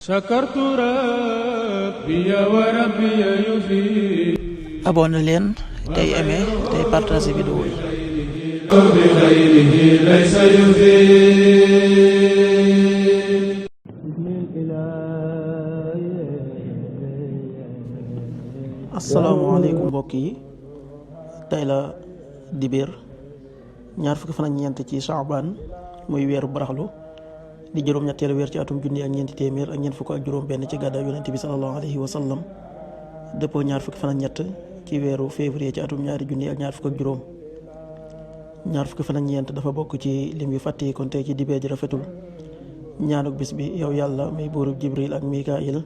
sakartu rabbi wa rabbi yufi. abonné leen tey aimé tey partagé vidéo yi. bi xayrihi laysa yufi. asalaamaaleykum mbokk yi, tey la dibéer ñaar fukki fan ak ñeent ci Saabaan muy weeru baraxlu di juróom-ñetteelu weer ci atum junni ak ñeenti téeméer ak ñeent fukk ak juróom benn ci gàddaay yonent bi sallallahu alayhi wa sallam, dëppoo ñaar fukki fan ak ñett ci weeru février ci atum ñaari junni ak ñaar fukk ak juróom. ñaar fukki fan ak ñeent dafa bokk ci lim yu fàtte kon tey ci dibéer ji rafetul. ñaanuk bis bi: yow yàlla muy buurub Jibril ak Mikaayil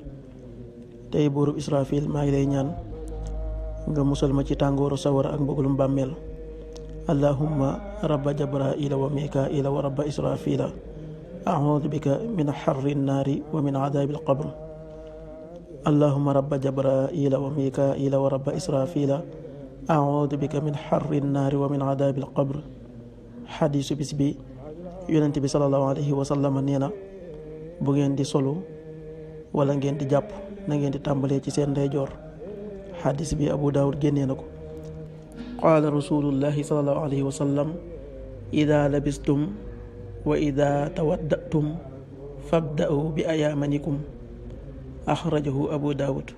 tey buurub Israfil, maa ngi lay ñaan nga musal ma ci tàngooru sawara ak mbugulum bàmmeel. allahumma rabba Jabraila wa Mikaila wa rabba Israfila, a'uudu bika min harri nnaari wa min adaabil qabr. allahumma rabba Jabraila wa Mikaila wa rabba Israfila, a'uudu bika min harri nnaari wa min adaabil qabr. xadiisu bis bi: yonent bi sallallahu alayhi wa sallam nee na, bu ngeen di solu wala ngeen di jàpp na ngeen di tàmbalee ci seen ndeyjoor. xadis bi Abu Daawud génnee na ko. qaala rasulullahi sallallahu alayhi wa sallam: ida labistum wa ida tawaddatum fabda'u bi ayaamanikum. axrajahu Abu Daawud.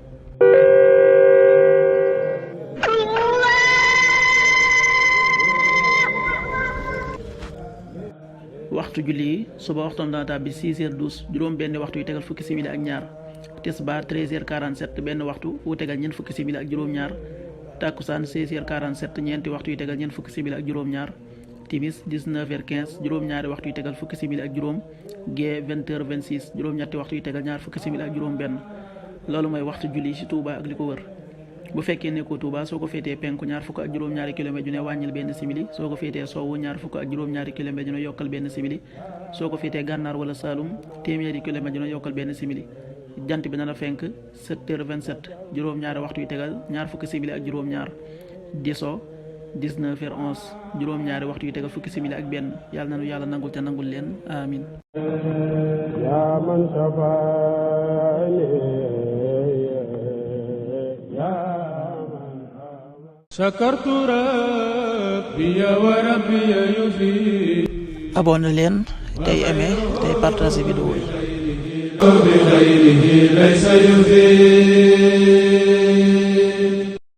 waxtu julli yi: suba waxtoom dana tàbbi 6h12 juróom benn waxtu yu tegal fukki simili ak ñaar. tisbaar 13h47 benn waxtu wu tegal ñeent fukki simili ak juróom-ñaar. takkusaan 16h47 ñeenti waxtu yu tegal ñeent fukki simili ak juróom-ñaar. timis 19h15 juróom-ñaari waxtu yu tegal fukki simili ak juróom. gee 20h26 juróom-ñetti waxtu yu tegal ñaar fukki simili ak juróom-benn. loolu mooy waxtu julli ci Touba ak li ko wër. bu fekkee nekkoo Touba, soo ko féetee penku ñaar fukk ak juróom-ñaari kilomètre ju ne wàññil benn simili. soo ko féetee sowwu ñaar fukk ak juróom-ñaari kilomètre ju ne yokkal benn simili. soo ko féetee gànnaar wala Saalum téeméeri kilomètre ju ne yokkal benn simili. jant bi dana fenk 7h27 juróom-ñaari waxtu yu tegal ñaar fukki simili ak juróom-ñaar. di so 19h11 juróom-ñaari waxtu yu tegal fukki simili ak benn. yàlla nanu yàlla nangul te nangul leen amin. yaa man safaani sakartu rabbi wa rabbi yufi. abonné leen tey aimé tey partagé vidéo yi. bi xayrihi laysa yufi.